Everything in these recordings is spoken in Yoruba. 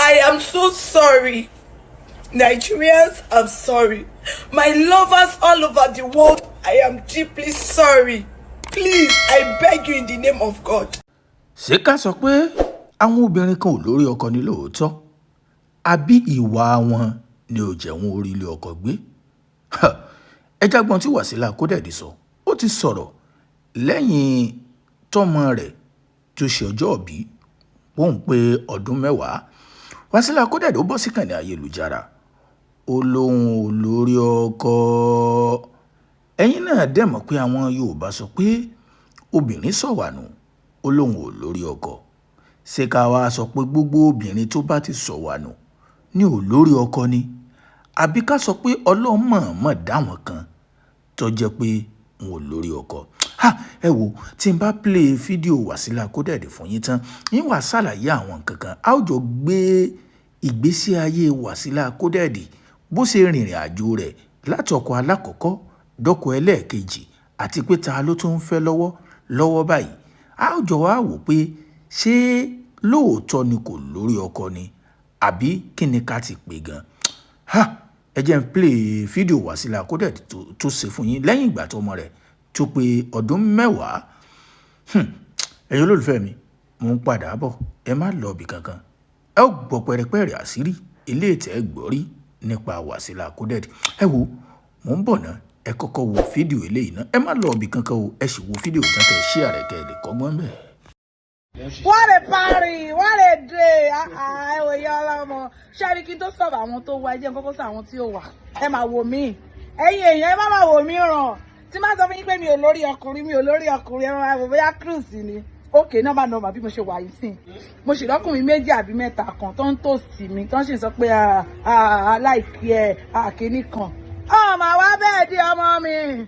I am so sorry. Nigerians, I'm sorry. My lovers all over the world, I am deeply sorry. Please, I beg you in the name of God. Ṣé ká sọ pé àwọn obìnrin kan ò lórí ọkọ ní lóòótọ́, àbí ìwà wọn ni ò jẹ́ wọn orí ilé ọkọ gbé? Ẹ jẹ́ á gbọ́ ohun tí Wasila Coded sọ. Ó ti sọ̀rọ̀ lẹ́yìn tọ́mọ rẹ̀ tó ṣe ọjọ́òbí póun pé ọdún 10. Wasila Coded, ó bọ́ síkànnì ayélujára, ó lóun ò lórí ọkọ. Ẹ̀yin náà dẹ̀ mọ̀ pé àwọn Yorùbá sọ pé obìnrin sọ̀wànù. Ó lóun ò lórí ọkọ. Ṣé ká wàá sọ pé gbogbo obìnrin tó bá ti sọ̀wànù ní ò lórí ọkọ ni, àbí ká sọ pé Ọlọ́run mọ̀ọ́mọ̀ dá wọn kan tó jẹ́ pé wọn ò lórí ọkọ? Ha, ẹ wo, tí n bá play fídíò Wasila Coded fún yín tán, yín wàá ṣàlàyé àwọn nǹkan kan. A ó jọ gbé ìgbésí ayé Wasila Coded, bó ṣe rìnrìn àjò rẹ̀ láti ọkọ alákọ̀ọ́kọ́ dọ́kọ ẹlẹ́ẹ̀kejì, àti pé ta ló tún ń fẹ́ lọ́wọ́ lọ́wọ́ báyìí. A ó jọ wá wò pé ṣé lóòótọ́ ni kò lórí ọkọ ni, àbí kí ni ká ti pè gan. Ha, ẹ jẹ́ n play fídíò Wasila Coded tó ṣe fún yín lẹ́yìn ìgbà tó ọmọ rẹ̀ tó pé ọdún 10. Ẹ̀yin olólùfẹ́ mi, mo ń padà bọ̀, ẹ má lọ ibì kankan. Ẹ ó gbọ́ pẹ̀rẹ̀pẹ̀rẹ̀ àṣírí eléyìí tẹ́ gbọ́ rí nípa Wasila Coded. Ẹ wo, mò ń bọ̀ ná. Ẹ kọ́kọ́ wo fídíò eléyìí ná. Ẹ má lọ ibì kankan o. Ẹ sì wo fídíò tán, kẹ́ ẹ share rẹ̀, kẹ́ ẹ lè kọ́gbọ́n bẹ́ẹ̀. What a party! What a day! Ah, ah, ẹ wò yá ọlọ́mọ. Ṣé kí n tó sọ̀rọ̀ àwọn tó wá, ẹ jẹ́ n kọ́kọ́ sọ àwọn tí ó wà. Ẹ máa wò mí. Ẹ̀yin èèyàn, ẹ má máa wò mí ràn. Tí má sọ fún yín pé mi ò lórí ọkùnrin, mi ò lórí ọkùnrin, ẹ máa wò bóyá cruise ni. Okay, nọ́mbà nọ́mbà bí mo ṣe wà yìí sìn. Mo sì lọ́kùnrin méjì àbí mẹ́ta kan tó ń toast mi, tó ń sì sọ pé aláìkí ẹ̀ àkíní kan. Ọmọ wa bẹ́ẹ̀ di ọmọ mi.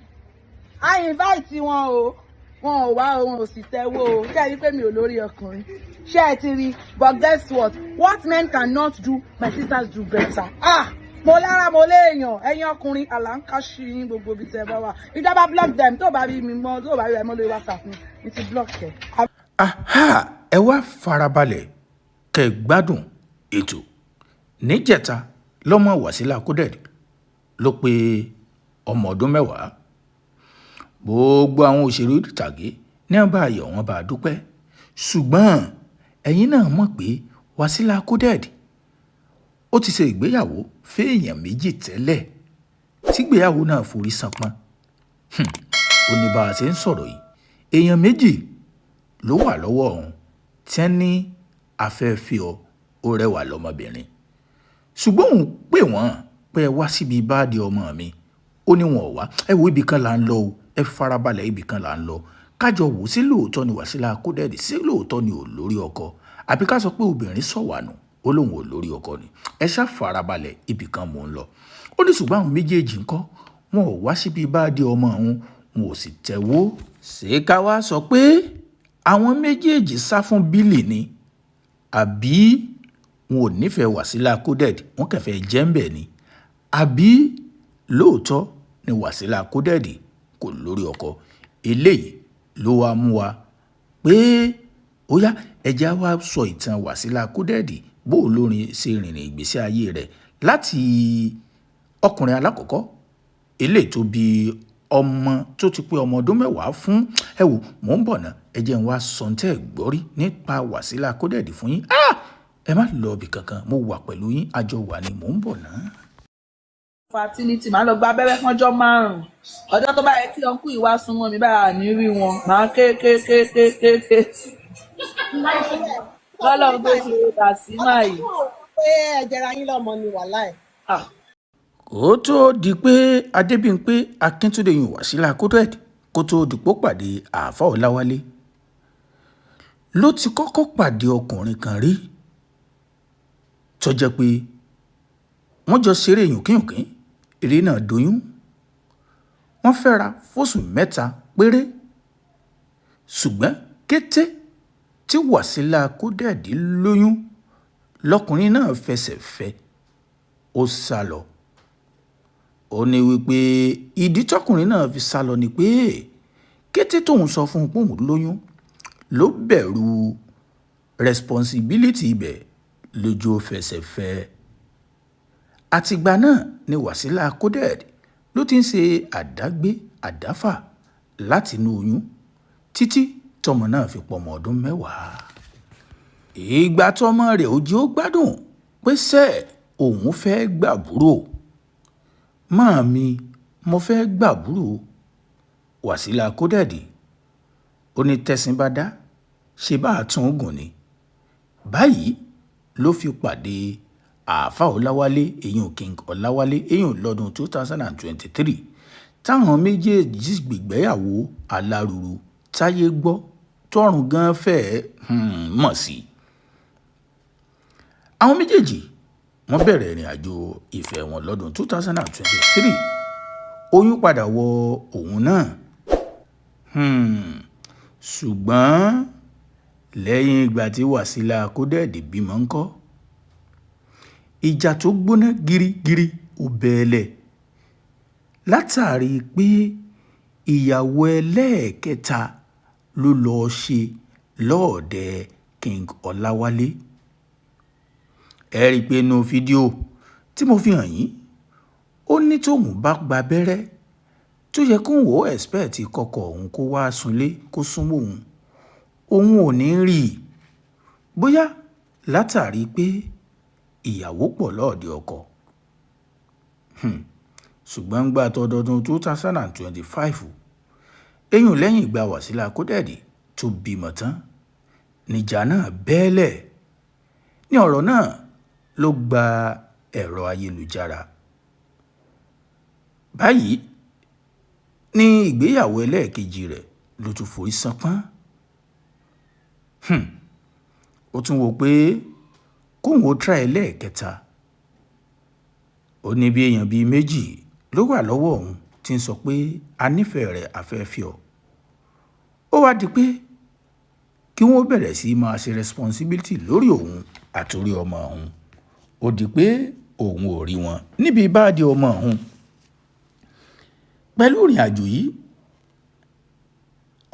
I invite wọn o, wọn ò wá o, wọn ò sì tẹ́wọ́ o. Ṣé ẹ rí pé mi ò lórí ọkùnrin? Ṣé ẹ ti rí? But guess what? What men cannot do, my sisters do better. Ah, mo lára, mo léèyàn. Ẹ̀yin ọkùnrin àlàǹkàṣì yín, gbogbo ibi tẹ́ ẹ bá wà, ìjọba block them. Tó bá rí mi mọ́, tó bá rí ẹ mọ́ lórí WhatsApp mi, mi ti block ẹ. Aha, ẹ wá farabalẹ̀ kẹ́ ẹ gbádùn ètò. Níjẹta lọ́mọ Wasila Coded ló pé ọmọ ọdún 10. Gbogbo àwọn òṣèré ìtàgé ní wọ́n bá yọ̀, wọ́n bá dúpẹ́. Ṣùgbọ́n ẹ̀yin náà mọ̀ pé Wasila Coded, ó ti ṣe ìgbéyàwó fẹ́ẹ̀yàn méjì tẹ́lẹ̀ tígbéyàwó náà forí ṣánpọ́n. Ó ní bá a ṣe ń sọ̀rọ̀ yìí, èèyàn méjì ló wà lọ́wọ́ òun tí wọ́n ní afẹ́fẹ́ ọ, ó rẹwà lọ́mọbìnrin. Ṣùgbọ́n òun pè wọ́n pé ẹ wá síbi báàdì ọmọ mi, ó ní wọn ò wá. Ẹ wo, ibì kan là ń lọ o. Ẹ farabalẹ̀, ibì kan là ń lọ. Kájọ wò sí lóòótọ́ ni Wasila Coded, sí lóòótọ́ ni ò lórí ọkọ, àbí ká sọ pé obìnrin sọ̀wànù, ó lóun ò lórí ọkọ ni. Ẹ ṣá farabalẹ̀, ibì kan mò ń lọ. Ó ní ṣùgbọ́n àwọn méjèèjì ńkọ́, wọn ò wá síbi báàdì ọmọ òun, wọn ò sì tẹ́wọ́. Ṣé ká wá sọ pé àwọn méjèèjì sá fún bílì ni, àbí wọn ò nífẹ̀ẹ́ Wasila Coded, wọn kẹfẹ́ jẹ́ ń bẹ̀ ni, àbí lóòótọ́ ni Wasila Coded kò lórí ọkọ? Eléyìí ló wáá mú wa pé ó yá, ẹ jẹ́ á wá sọ ìtàn Wasila Coded, bó olórin ṣe rìnrìn ìgbésí ayé rẹ̀ láti ọkùnrin alákọ̀ọ́kọ́ eléyìí tó bí ọmọ tó ti pé ọmọ ọdún 10 fún. Ẹ wò, mò ń bọ̀ ná. Ẹ jẹ́ n wá sọ tẹ́ ẹ gbọ́ rí nípa Wasila Coded fún yín. Ẹ má lọ ibì kankan, mo wà pẹ̀lú yín, àjọ wà ní. Mò ń bọ̀ ná. Fertility, máa lọ gba abẹ́rẹ́ fún ọjọ́ 5. Ọjọ́ tó bá yẹ kí ọkùnrin ìwà súnmọ́ mi báyà ní rí wọn, máa ké ké ké ké ké ké lọ́lọ́run tó ṣe dàsímà yìí. Pé ẹ̀jẹ̀ ra yín lọ́mọ ni wàhálà ẹ̀. Ah. Kó tóó di pé Adébímpé Akíntúndé yìí, Wasila Coded, kó tóó dìpọ́ pàdé Àáfà Ọláwálé, ló ti kọ́kọ́ pàdé ọkùnrin kan rí tó jẹ́ pé wọ́n jọ ṣeré yùnkínyùnkín, eré náà doyún. Wọ́n fẹ́ra fóṣù 3 péré, ṣùgbọ́n kété tí Wasila Coded lóyún lọkùnrin náà fẹsẹ̀ fẹ́, ó sá lọ. Ó ní wípé ìdí tọkùnrin náà fi sá lọ ni pé kété tóun sọ fún un pé òun lóyún, ló bẹ̀rù responsibility ibẹ̀. Lójú ó fẹsẹ̀ fẹ́ ẹ. Àtìgbà náà ni Wasila Coded ló ti ń ṣe àdágbé àdáfà látinú oyún títí tọ́mọ náà fi pọ́mọ ọdún 10. Ìgbà tọ́mọ rẹ̀ ò jẹ́ ó gbádùn pé ṣe òun fẹ́ẹ́ gbàbúrò. Màámi, mo fẹ́ẹ́ gbàbúrò. Wasila Coded ó ní tẹ̀sìn bá dá ṣe bá a tún gùn ni. Báyìí ló fi pàdé Àáfàá Ọláwálé, eyín King Ọláwálé, eyín lọ́dún 2023, táwọn méjèèjì gbégbéyàwó alárùrù táyé gbọ́ tọ́run gan fẹ́ẹ́ mọ̀ sí. Àwọn méjèèjì wọ́n bẹ̀rẹ̀ ìrìn àjò ìfẹ́ wọn lọ́dún 2023. Oyún padà wọ òun náà, ṣùgbọ́n lẹ́yìn ìgbà tí Wasila Coded bímọ ńkọ́, ìjà tó gbóná girigiri ò bẹ́ẹ̀lẹ̀ látàrí pé ìyàwó ẹlẹ́ẹ̀kẹta ló lọ́ọ́ ṣe lọ́ọ̀dẹ̀ King Ọláwálé. Ẹ rí i pé inú fídíò tí mo fi hàn yín, ó ní tóun bá gba abẹ́rẹ́ tó yẹ kóun ó expect kọ́kọ́ òun kó wáá súnlé kó súnmọ́ òun, òun ò ní rí i, bóyá látàrí pé ìyàwó pọ̀ lọ́ọ̀dẹ̀ ọkọ. Ṣùgbọ́n gbà tọdọọdún 2025, eyín lẹ́yìn ìgbà Wasila Coded tó bímọ tán níjà náà bẹ́ẹ̀lẹ̀ ní ọ̀rọ̀ náà ló gba ẹ̀rọ ayélujára. Báyìí ní ìgbéyàwó ẹlẹ́ẹ̀kejì rẹ̀ ló tún forí ṣánpọ́n. Ó tún wò pé kóun ó try ẹlẹ́ẹ̀kẹta. Ó ní bí èèyàn bíi méjì ló wà lọ́wọ́ òun tí ń sọ pé a nífẹ̀ẹ́ rẹ̀, afẹ́fẹ́ ọ. Ó wá di pé kí wọ́n bẹ̀rẹ̀ sí máa ṣe responsibility lórí òun àtòrí ọmọ òun. Ó di pé òun ò rí wọn níbi ìbáàdí ọmọ òun. Pẹ̀lú ìrìn àjò yìí,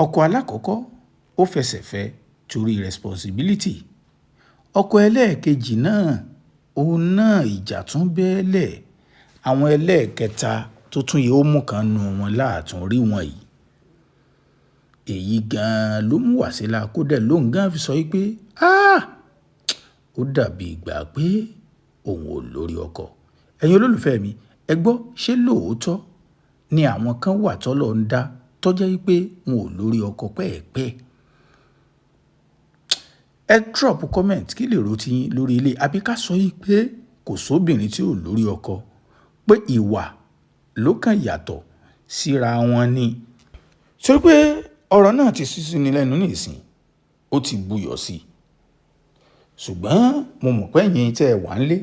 ọkọ alákọ̀ọ́kọ́ ó fẹsẹ̀ fẹ́ torí responsibility. Ọkọ ẹlẹ́ẹ̀kejì náà, òun náà ìjà tún bẹ́ẹ̀lẹ̀. Àwọn ẹlẹ́ẹ̀kẹta tó tún yẹ ó mú kan nu wọn láàtún rí wọn yìí. Èyí gan-an ló mú Wasila Coded lóun gan fi sọ pé ó dàbí ìgbà pé òun ò lórí ọkọ. Ẹ̀yin olólùfẹ́ mi, ẹ gbọ́, ṣé lóòótọ́ ni àwọn kan wà tọ́lọ́ ń dá tó jẹ́ pé wọn ò lórí ọkọ pẹ́ẹ̀pẹ́ẹ̀? Ẹ drop comment kí lè ro tiyín lórí ilé, àbí ká sọ yìí pé kò sóbìnrin tí ò lórí ọkọ, pé ìwà ló kàn yàtọ̀ síra wọn ni. Torí pé ọ̀rọ̀ náà ti sísú ni lẹ́nu nísìn, ó ti buyọ̀ sí i. Ṣùgbọ́n mo mọ̀ pé ẹ̀yin tẹ́ ẹ wà nílé,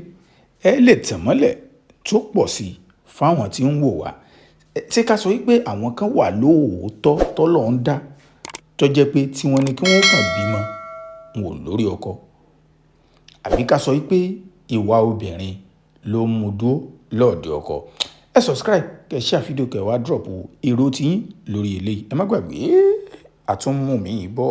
ẹ lè tàn mọ́lẹ̀ tó pọ̀ sí i fáwọn tí ń wò wá. Ṣé ká sọ wípé àwọn kan wà lóòótọ́ tọ́lọ́ ń dá tó jẹ́ pé tí wọ́n ní kí wọ́n kàn bímọ, wọn ò lórí ọkọ? Àbí ká sọ wípé ìwà obìnrin ló ń mú dúró lọ́ọ̀dẹ̀ ọkọ? Ẹ subscribe, kẹ́ share fídíò, kẹ́ wá drop èrò tiyín lórí eléyìí. Ẹ má gbàgbé, àtúnmú mi bọ̀.